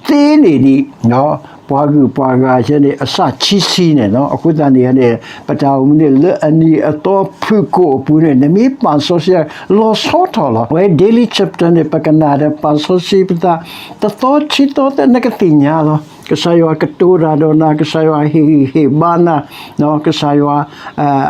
သ့န့ၢ်ဒံး ပှၤဂုၤပှၤဂၤဆၢန့ၣ် အစၢ်ဆံဆံန့ၣ်လီၤ. အဃိသတးန့ၣ်န့ၣ် ပတၢ်အိၣ်မူန့ၣ် လၢအနံၤအသီဖုၣ်ကိာ်အပူၤန့ၣ် နမ့ၢ်ပာ်စီဆှံ လီၤဆီထီၣ်လီၤ. အဝဲ Daily Chapter န့ၣ် ပကနၣ်ဒီး ပာ်စီဆှံပသး တသီခံသီ နကသ့ၣ်ညါလီၤ. ကစၢ်ယွၤကတိၤတၢ်ဒီးနၤ, ကစၢ်ယွၤဟ့ၣ်ဂံၢ်ဟ့ၣ်ဘါနၤ, ကစၢ်ယွၤ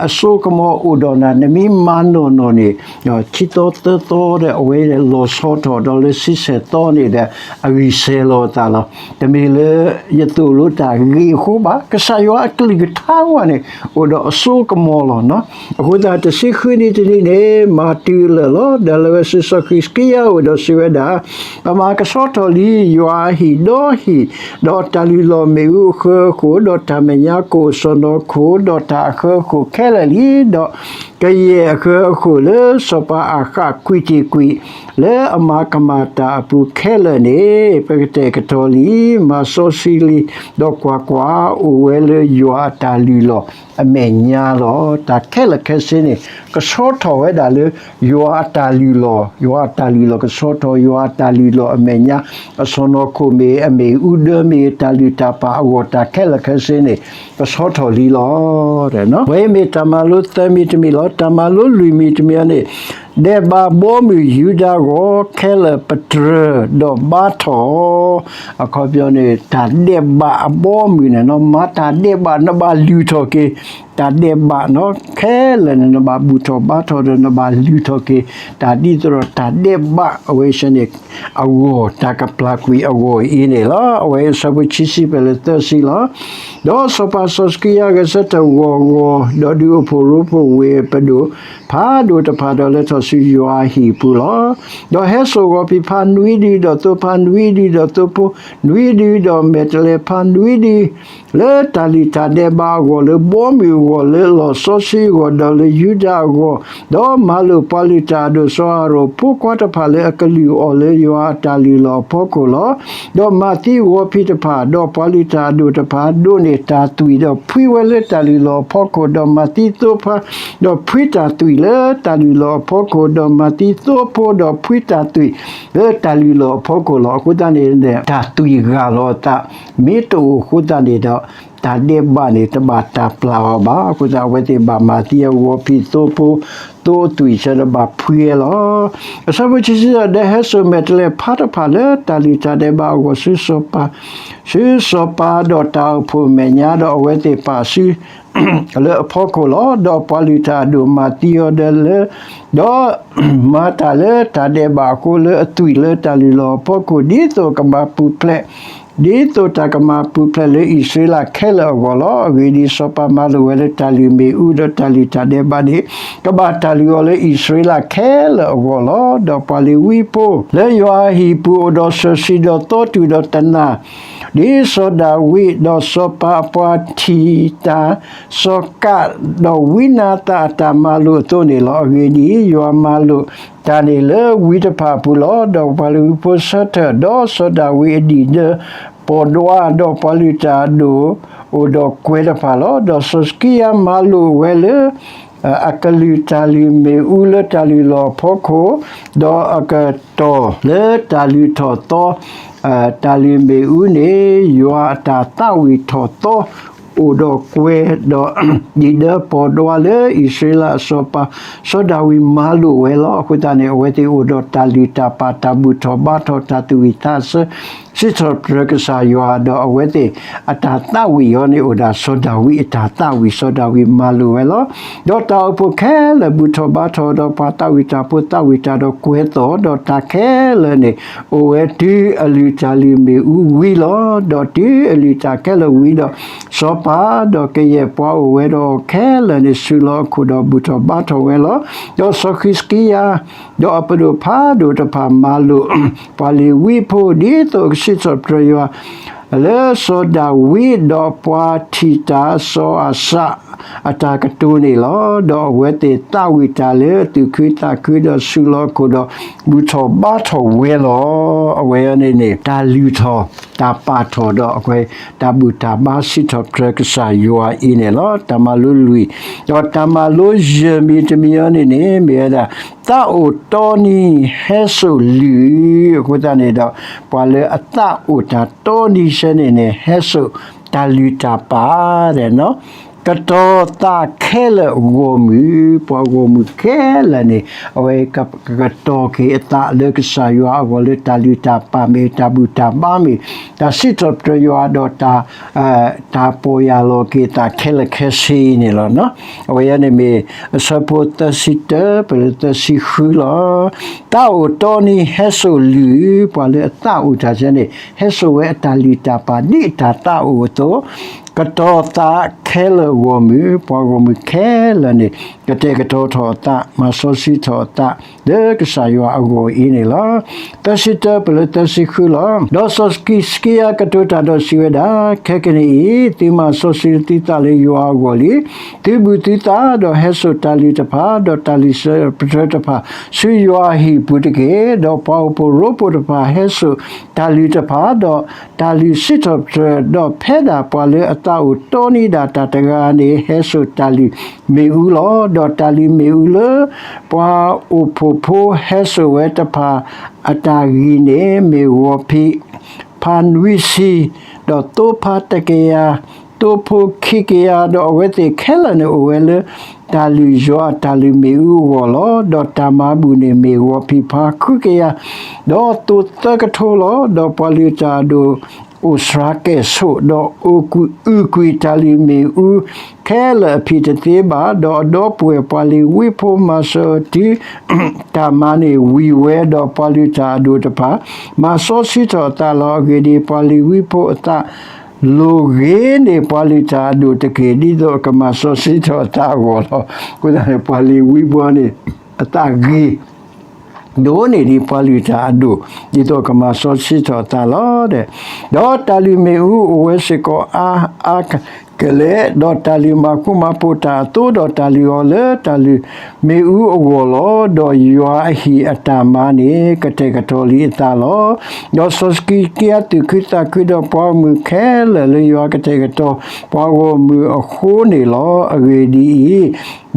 အစိကမီၤအိၣ်ဒီးနၤ, နမ့ၢ်မၤနီၢ်နီၢ်န့ၣ် ခံသီသၢသီဒီး အဝဲလီၤဆီထီၣ်ဒီးလၢဆံဆဲၣ်သီန့ၣ်ဒီး အဂံၢ်စဲၤလီၤအသးလီၤ. တမ့ၢ်လၢယသိၣ်လိတၢ်ဂ့ၤအဃိဘၣ်, ကစၢ်ယွၤအကလုၢ်ကထါဝဲန့ၣ် အိၣ်ဒီးအစိကမီၤလီၤ. အဃိသတး တဆံဃုနံၤတနံၤန့ၣ် မၤတုၤလၢာ်လီၤ. ဒီးလၢဝဲစ့ၢ်ကီး စံးကံယၤအိၣ်ဒီးစံးဝဲဒၣ်, ပမၤကဆှီထီၣ်လံ ယွၤအဟံၣ်ဒီဟံၣ်, ဒီးတၢ်လုၢ်လီၢ်မ့ၣ်အူအဃၢအဃိၣ်, ဒီးတၢ်မဲာ်ညါကိၣ်အစီၢ်နီၤခိၣ်, ဒီးတၢ်အဃၢအဃိၣ်ခဲလၢာ်လံ, ဒီးကယဲၢ်အဃၢအဃိၣ်လၢစီၤပၤအဃၣ်ကွံာ်တံာ်ကွံာ် လၢအမၤကမၣ်တၢ်အပူၤခဲလၢာ်န့ၣ် ပကတဲာ်ကတီၤလံ, မၤစီဆှံလံ, ဒီးကွၢ်ကွၢ်, အိၣ်ဝဲလၢယွၤအတၢ်လုၢ်လီၢ်အမဲာ်ညါလီၤ. တၢ်ခဲလၢာ်ခဲဆ့န့ၣ် ကဆှီထီၣ်ဝဲဒၣ်လၢ ယွၤအတၢ်လုၢ်လီၢ်, ယွၤအတၢ်လုၢ်လီၢ်ကဆှီထီၣ်, ယွၤအတၢ်လုၢ်လီၢ်အမဲာ်ညါ, အစီၢ်နီၤခိၣ်မ့ၢ် အမ့ၣ်အူဒၢမ့ၢ် တၢ်လုၢ်တၢ်ပာ်အဂီၢ် တၢ်ခဲလၢာ်ခဲဆ့န့ၣ် ကဆှီထီၣ်လံလီၤ. ဝဲအံၤမ့ၢ်တၢ်မၤလိသၢမံၤတမံၤလီၤ. တၢ်မၤလိလွံၢ်မံၤတမံၤန့ၣ် ဒဲးဘးအဘီအမုၢ်ယူဒၤဂီၢ် ခဲလၢာ်ပတြၢၤဒီးဘါထီၣ်, အခီပညီန့ၣ် တၢ်ဒဲးဘးအဘီအမုၢ်န့ၣ် မၤတၢ်ဒဲးဘး နဘၣ်လုၢ်ထီၣ်က့ၤ တၢ်ဒဲးဘး ခဲလၢာ်န့ၣ် နဘၣ်ဘူၣ်ထီၣ်ဘါထီၣ်ဒီး နဘၣ်လုၢ်ထီၣ်က့ၤ တၢ်ဒ်သိးဒီးတၢ်ဒဲးဘး အဝဲဆၢန့ၣ် အဂီၢ် တၢ်ကပျၢ်ကွံာ်အဂီၢ်အံၤန့ၣ်လီၤ. အဝဲအဆၢဖိခံဆံဖဲလၢသၢဆံလီၤ. ဒီးစီၤပၤစီၤစကံယၤဂဲၤဆၢထၢၣ်ဂီၤဂီၤ, ဒီးဒုးအိၣ်ဖှိၣ်ရိဖှိၣ်ဝ့ၢ်အပဒိၣ် ဖးဒိၣ်တဖၣ်ဒီးလဲၤထီၣ် ဆူယွၤအဟံၣ်ပူၤလီၤ. ဒီးဟဲစိာ်ဂီၤဖံးဖါနွံဒု, ဒီးသိဖါနွံဒု, ဒီးသိဖိနွံဒု, ဒီးမဲာ်တဲးလဲးဖါနွံဒု, လၢတၢ်လုၢ်တၢ်ဒဲးဘးအဂီၢ်, လၢဘီမုၢ်အဂီၢ်, လၢလီၢ်စီဆှံအဂီၢ်, ဒီးလၢယူဒၤအဂီၢ်, ဒီးမၤလိာ်ပှၤလုၢ်တၢ်အဒိၣ်စီၤအၤရိၣ်ဖိခွါတဖၣ် လၢအကလုၢ်အီၣ်လၢယွၤအတၢ်လုၢ်လီၢ်အဖီခိၣ်လီၤ. ဒီးမၤသံဂီၤဖံးတဖၣ်, ဒီးပှၤလုၢ်တၢ်အဒိၣ်တဖၣ် ဒိးန့ၢ်တၢ်သွံၣ်, ဒီးဖှံဝဲလၢတၢ်လုၢ်လီၢ်အဖီခိၣ်, ဒီးမၤသံသိဖါ, ဒီးဖှံတၢ်သွံၣ်လၢတၢ်လုၢ်လီၢ်အဖီခိၣ်, ဒီးမၤသံသိဖိ, ဒီးဖှံတၢ်သွံၣ်လၢတၢ်လုၢ်လီၢ်အဖီခိၣ်လီၤ. အဃိသတးန့ၣ် တၢ်သွံၣ်ဂၢ်လီၤအသး မ့ၢ်တအိၣ်အဃိသတးန့ၣ်ဒီး တၢ်ဒဲးဘးန့ၣ် တဘၣ်တၢ်ပျၢ်အီၤဘၣ်. အဃိသတး အဝဲသ့ၣ်ဘၣ်မၤသံအဂီၤဖံးသိဖိ, သိအသွံၣ်ဆၢဒီးဘၣ်ဖှံဝဲလီၤ. အဆၢဖိခံဆံ ဒီးဟဲစိာ်မဲာ်တဲးလဲးဖါတဖၣ်လၢတၢ်လုၢ်တၢ်ဒဲးဘးအဂီၢ်ဆူစီၤပၤ, ဆူစီၤပၤဒီးတၢ်အိၣ်ဖှိၣ်မဲာ်ညါ, ဒီးအဝဲသ့ၣ်ပာ်ဆူ လၢအဖီခိၣ်လီၤ. ဒီးပှၤလုၢ်တၢ်အဒိၣ်မၤသံအီၤဒီးလၢ, ဒီးမၤတၢ်လၢတၢ်ဒဲးဘးအဃိ လၢအသွံၣ်လၢတၢ်လုၢ်လီၢ်အဖီခိၣ်, ဒ်သိးကမၤပူၤဖျဲး, ဒ်သိးတၢ်ကမၤပူၤဖျဲးလၢအံၣ်စရ့လးခဲလၢာ်အဂီၢ်လီၤ. အဂ့ၢ်ဒ်အံၤ, စီၤပၤမၤလိာ်ဝဲလၢတၢ်လုၢ်မ့ၣ်အူဒီးတၢ်လုၢ်တၢ်ဒဲးဘးန့ၣ် ကဘၣ်တၢ်လုၢ်အီၤလၢအံၣ်စရ့လးခဲလၢာ်အဂီၢ်လီၤ. ဒီးပှၤလ့ၤဝံဖိလၢယွၤအဟံၣ်ပူၤ အိၣ်ဒီးစီၤၡံဒီးစီၤတူၢ်ဒီးတနၤ, ဒ်စီၤဒၤဝံး, ဒီးစီၤပၤအပှၤထံၣ်တၢ်, စီၤကး, ဒီးဝံနၤသၣ်အတၢ်မၤလိာ်အသိးန့ၣ်လီၤ. အဂ့ၢ်ဒ်အံၤ, ယွၤမၤလိာ်တၢ်န့ၣ်လၢဝံတဖၣ်အပူၤလီၤ. ဒီးပှၤလ့ၤဝံဖိဆၢထၢၣ်, ဒီးစီၤဒၤဝံးအဒံၣ်ဒၢပီၢ်ဒွါ, ဒီးပှၤလုၢ်တၢ်အဒိၣ်အိၣ်ဒီးကွဲတဖၣ်လီၤ. ဒီးစီၤစကံယၤမၤလိာ်ဝဲလၢ အကလုၢ်တၢ်လုၢ်မ့ၣ်အူလၢတၢ်လုၢ်လီၢ်အဖီခိၣ်, ဒီးအကတီၢ်လၢတၢ်လုၢ်ထီၣ်သီ, တၢ်လုၢ်မ့ၣ်အူန့ၣ် ယွၤအတၢ်သးဝံၣ်ထီၣ်သီ အိၣ်ဒီးကွဲ, ဒီးဒံၣ်ဒၢပီၢ်ဒွါလၢအံၣ်စရ့လးအစီၤပၤ စီၤဒၤဝံးမၤလိာ်ဝဲလီၤ. အဃိသတးန့ၣ် အဝဲသ့ၣ်အိၣ်ဒီးတၢ်လုၢ်တၢ်ပာ် တၢ်ဘူၣ်ထီၣ်ဘါထီၣ် တၢ်သူၣ်ဝံၣ်သးဆၢ စံးထီၣ်ပတြၢၤကစၢ်ယွၤ, ဒီးအဝဲသ့ၣ်အတၢ်သးဝံၣ်အီၤန့ၣ် အိၣ်ဒၣ်စီၤဒၤဝံးအတၢ်သးဝံၣ်, စီၤဒၤဝံးမၤလိာ်ဝဲလီၤ. ဒီးတၢ်အိၣ်ဖှိၣ်ခဲလၢာ်ဘူၣ်ထီၣ်ဘါထီၣ်, ဒီးပှၤသးဝံၣ်တၢ်ဖိသးဝံၣ်တၢ်ဒီးကွဲသိး, ဒီးတၢ်ခဲလၢာ်န့ၣ် အိၣ်ဝဲတုၤအလုၢ်တၢ်လုၢ်မ့ၣ်အူဝံၤလီၤ. ဒီးတုၤအလုၢ်တၢ်ခဲလၢာ်ဝံၤဒီး, စီၤပၤဒီးကယဲၢ်ပှၤအိၣ်ဝဲဒီးအီၤခဲလၢာ်န့ၣ် ဆူးလီၤအခိၣ်ဒီးဘူၣ်ထီၣ်ဘါထီၣ်ဝဲလီၤ. ဒီးစီၤဃံးစကံယၤ ဒီးအပဒိၣ်ဖးဒိၣ်တဖၣ်မၤလိာ် ပှၤလ့ၤဝံဖိ ဒ်သိးအကစံးထီၣ်ပတြၢၤယွၤ လၢစီၤဒၤဝံး, ဒီးပှၤထံၣ်တၢ်စီၤအၤစၣ်အတၢ်ကတိၤန့ၣ်လီၤ. ဒီးအဝဲသ့ၣ်သးဝံၣ်တၢ်လၢသူၣ်ခုသးခု, ဒီးဆူးလီၤအခိၣ်ဒီးဘူၣ်ထီၣ်ဘါထီၣ်ဝဲလီၤ. အဝဲန့ၣ်န့ၣ် တၢ်လုၢ်ထီၣ်တၢ်ပာ်ထီၣ်ဒီးအဝဲ တၢ်ဘူၣ်တၢ်ဘါစံးထီၣ်ပတြၢၤကစၢ်ယွၤအံၤန့ၣ်လီၤ. တၢ်မၤလိလွံၢ်, ဒီးတၢ်မၤလိယဲၢ်မံၤတမံၤအံၤန့ၣ်န့ၣ် မ့ၢ်ဝဲဒၣ် သးအိၣ်တီနံၤဟဲစိာ်လုၢ်, အဃိသတးန့ၣ်ဒီး ပှၤလၢအသးအိၣ်တၢ်တီနံၤဆၢန့ၣ်န့ၣ် ဟဲစိာ်တၢ်လုၢ်တၢ်ပာ် ကတီၤသးခဲလၢာ်ဂီၢ်မုၢ်, ပှၤဂီၢ်မုၢ်ခဲလၢာ်န့ၣ် အဝဲကကတီၤက့ၤအသးလၢကစၢ်ယွၤအဂီၢ် လၢတၢ်လုၢ်တၢ်ပာ်မ့ၢ် တၢ်ဘူၣ်တၢ်ဘါမ့ၢ် တၢ်စံးထီၣ်ပတြၢၤယွၤဒီး တၢ်ပီၢ်ယၢ်လီၤက့ၤသးခဲလၢာ်ခဲဆ့န့ၣ်လီၤ. အဝဲန့ၣ်မ့ၢ် အဆၢဖိသၢဆံတၢ ပလၢသၢဆံဃုလီၤ. သးအိၣ်တီနံၤဟဲစိာ်လုၢ်, ပှၤလၢအသးအိၣ်တၢ်ဆၢန့ၣ် ဟဲစိာ်ဝဲအတၢ်လုၢ်တၢ်ပာ်ဒ်အတၢ်သးအိၣ်အသိး, ကတီၤသးခဲလၢာ်ဂီၢ်မုၢ်, ပှၤဂီၢ်မုၢ်ခဲလၢာ်န့ၣ် ကတဲာ်ကတီၤထီၣ်အသး မၤစီဆှံထီၣ်အသး လၢကစၢ်ယွၤအဂီၢ်အံၤန့ၣ်လီၤ. သၢဆံတၢ ပလၢသၢဆံဃုလီၤ. ဒီးစီၤစကံယၤကတိၤတၢ်ဒီးစံးဝဲဒၣ်, ခဲကနံၣ်အံၤ သုမၤစီဆှံသုသးလၢယွၤအဂီၢ်လံ. သုဘူၣ်သုသးဒီးဟဲစိာ်တၢ်လုၢ်တဖၣ်, ဒီးတၢ်လုၢ်စံးထီၣ်ပတြၢၤတဖၣ် ဆူယွၤအဟံၣ်ပူၤတက့ၢ်. ဒီးပှၤအိၣ်ဖှိၣ်ရိဖှိၣ်တဖၣ်ဟဲစိာ်တၢ်လုၢ်တဖၣ်, ဒီးတၢ်လုၢ်စံးထီၣ်ပတြၢၤ, ဒီးဖဲဒၣ်ပှၤလၢအသးအိၣ်တီနံၤဒၣ်တၢ်တဂၤန့ၣ် ဟဲစိာ်တၢ်လုၢ်မ့ၣ်အူလီၤ. ဒီးတၢ်လုၢ်မ့ၣ်အူလၢ ပှၤအိၣ်ဖှိၣ်ဖိဟဲစိာ်ဝဲတဖၣ် အတၢ်ဂံၢ်န့ၣ် မ့ၢ်ဂီၤဖံး ဖါနွံဆံ, ဒီးသိဖါတကယၤ, သိဖိခံကယၤ, ဒီးအဝဲသ့ၣ်ခဲလၢာ်န့ၣ်အိၣ်ဝဲလၢ တၢ်လုၢ်ယွၤအတၢ်လုၢ်မ့ၣ်အူအဂီၢ်လီၤ. ဒီးတၢ်မၤဘူၣ်န့ၣ်မ့ၢ်ဂီၤဖံးဖါဃုကယၤ, ဒီးသိသၢကထိလီၤ. ဒီးပှၤလုၢ်တၢ်အဒိၣ် အိၣ်စှၤကဲၣ်ဆိး, ဒီးအုၣ်ကွံာ်တၢ်လုၢ်မ့ၣ်အူခဲလၢာ်အဖံးတသ့ဘၣ်. ဒီးအဒီပုၢ်ဝဲၢ်ပှၤလ့ၤဝံဖိမၤစၢၤအီၤတုၤ တၢ်မၤန့ၣ်ဝံၤဝဲ, ဒီးပှၤလုၢ်တၢ်အဒိၣ်တဖၣ် မၤစီဆှံထီၣ်အသးလီၤ. အဂ့ၢ်ဒ်အံၤ, ပှၤလ့ၤဝံဖိအသး လိၤဂ့ၤန့ၢ်ပှၤလုၢ်တၢ်အဒိၣ်တက့ၢ်, ဒ်သိးအကမၤစီဆှံထီၣ်အသးအဂီၢ်လီၤ. အဃိသတးန့ၣ် ပှၤလ့ၤဝံဖိန့ၣ် အသးဂ့ၤ ဒိၣ်န့ၢ်ဒံးပှၤလုၢ်တၢ်အဒိၣ်, ဒ်သိးကမၤစီဆှံထီၣ်အသးလီၤ. ဒီးတၢ်လုၢ်မ့ၣ်အူအိၣ်ဝဲစ့ၢ်ကီးအါအါ ကလဲာ်, ဒီးတၢ်လုၢ်မၤဃူမၤဖိးတၢ်အသိး, ဒီးတၢ်လုၢ်အီၤလၢတၢ်လုၢ်မ့ၣ်အူအဂီၢ်လီၤ. ဒီးယွၤအဟံၣ်အတၢ်မၤန့ၣ် ကတဲာ်ကတီၤလံအသးလီၤ. ဒီးစီၤစကံကယၤသူၣ်ခုသးခု ဒီးပှၤဂီၢ်မုၢ်ခဲလၢာ်လၢယွၤကတဲာ်ကတီၤပှၤဂီၢ်မုၢ်အဃိန့ၣ်လီၤ. အဂ့ၢ်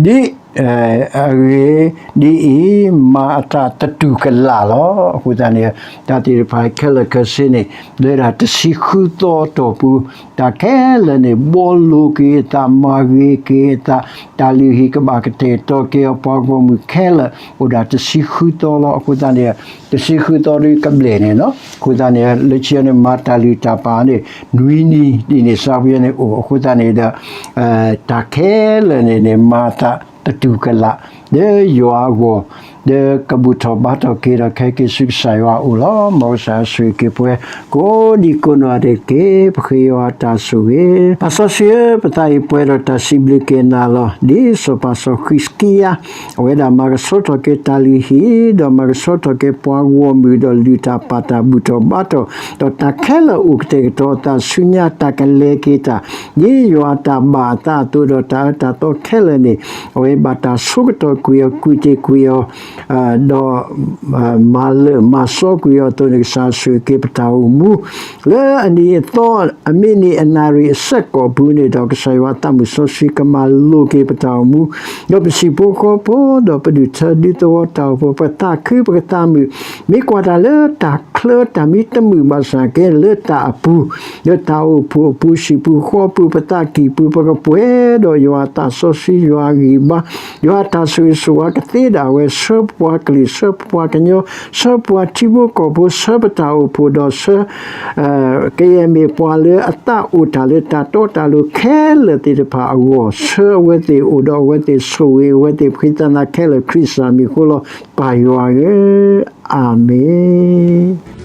ဒ်အံၤ, ဒ် အဂ့ၢ်ဒ်အံၤ, မၤအသးသတူၢ်ကလာ်လီၤ. အဃိသတးန့ၣ် တၢ်သ့ၣ်တဖၣ်ခဲလၢာ်ခဲဆ့န့ၣ် လၢဒၣ်တဆံဃုသီအတီၢ်ပူၤ, တၢ်ခဲလၢာ်န့ၣ် ဘှီလိက့ၤအသး, မၤဂ့ၤက့ၤအသး, တၢ်လုၢ်ဟံၣ်ကဘၣ်ကတဲာ်ကတီၤက့ၤအီၤ, ပှၤဂီၢ်မုၢ်ခဲလၢာ် အိၣ်ဒၣ်တဆံဃုသီလီၤ. အဃိသတးန့ၣ် တဆံဃုသီဒ်ကဘျဲၣ်န့ၣ်လီၤ. အဃိသတးန့ၣ် လၢခံန့ၣ် မၤတၢ်လုၢ်တၢ်ပာ်န့ၣ် နွံနံၤဒ်န့ၣ် စးဖဲန့ၣ်အိၣ်. အဃိသတးန့ၣ်ဒီး တၢ်ခဲလၢာ်န့ၣ်န့ၣ် မၤအသးသတူၢ်ကလာ် လၢယွၤအဂီၢ်, ဒီးကဘူၣ်ထီၣ်ဘါထီၣ်က့ၤဒီး ကဟဲက့ၤဆူကစၢ်ယွၤအအိၣ်လီၤ. မ်ကစၢ်ယွၤဆိၣ်ဂ့ၤက့ၤပှၤ ကိးဒံကိးနီၢ်ဂၤဒဲးတက့ၢ်. ပဃ့ယွၤအတၢ်ဆိၣ်ဂ့ၤ. ပၢ်စီဆှံဧၢ, ပသးအံၤပှဲၤဒီးတၢ်စံးဘျုးက့ၤနၤလီၤ. ဒ်စီၤပၤစီၤဃံးစကံယၤ အဝဲဒၣ်မၤကဆှီထီၣ်က့ၤတၢ်လုၢ်ဟံၣ်, ဒီးမၤကဆှီထီၣ်က့ၤပှၤဂီၢ်မုၢ်, ဒီးလုၢ်တၢ်ပာ်တၢ်ဘူၣ်ထီၣ်ဘါထီၣ်, ဒီးတၢ်ခဲလၢာ်အိၣ်ကတဲာ်ကတီၤအသးဆူညါ, တၢ်ကလဲၤက့ၤတၢ် ဒ်ယွၤအတၢ်ဘၣ်အသးအသိး, ဒီးတၢ်အၢတၢ်သီခဲလၢာ်န့ၣ် အဝဲဘၣ်တၢ်ဆိကတီၢ်ကွံာ်အီၤ, ကွံာ်တ့ၢ်ကွံာ်အီၤ, ဒီး မၤလၢာ်မၤစီကွံာ်အီၤအသိးန့ၣ် ကစၢ်ယွၤဆိၣ်ဂ့ၤက့ၤပတၢ်အိၣ်မူ လၢအနံၤအသီ အမံးနံးအနၣ်ရံၣ်အစဲးကီးပူၤန့ၣ်, ဒီးကစၢ်ယွၤအသးမုၢ်စီဆှံကမၤလိၤက့ၤပတၢ်အိၣ်မူ, ဒီးပဟံၣ်ဖိဃီဖိ, ဒီးပဒူၣ်ထၢဒူသဝီတၢ်အိၣ်ဖှိၣ်, ပသးခုပကသးမုာ်, မ့ၢ်ကွၢ်တၢ်လၢတၢ်ချၢတၢ်မံတမုာ်ဘၣ်ဆၣ်က့ လၢတၢ်အပူၤ, လၢတၢ်အိၣ်ဖှိၣ်အပူၤ, ဟံၣ်ပူၤဃီပူၤ, ပသးကံၢ်ပူၤ, ပကပှဲၤဒီးယွၤအသးစီဆှံ, ယွၤအဂံၢ်ဘါ, ယွၤအတၢ်ဆိၣ်ဂ့ၤဆိၣ်ဝါကသ့ဒၣ်ဝဲ, ဆှၢပပှၤကလုာ်, ဆှၢပပှၤကညီ, ဆှၢပပှၤထံဖိကီၢ်ဖိ, ဆှၢပတၢ်အိၣ်ဖှိၣ်, ဒီးဆှၢ ကယဲၢ်မ့ၢ်ပှၤလၢအသးအိၣ်တၢ်လၢတၢ်တီတၢ်လိၤခဲလၢာ်သ့ၣ်တဖၣ်အဂီၢ်, ဆှၢအဝဲသ့ၣ်အိၣ်ဒီးအဝဲသ့ၣ်ဆိၣ်ဂ့ၤအဝဲသ့ၣ် ပဃ့သးနၤခဲလၢာ်ခရံာ်စၢ်မံၤအဃိလီၤ. ပၢ်ယွၤဧၢ, အၤမ့ၣ်.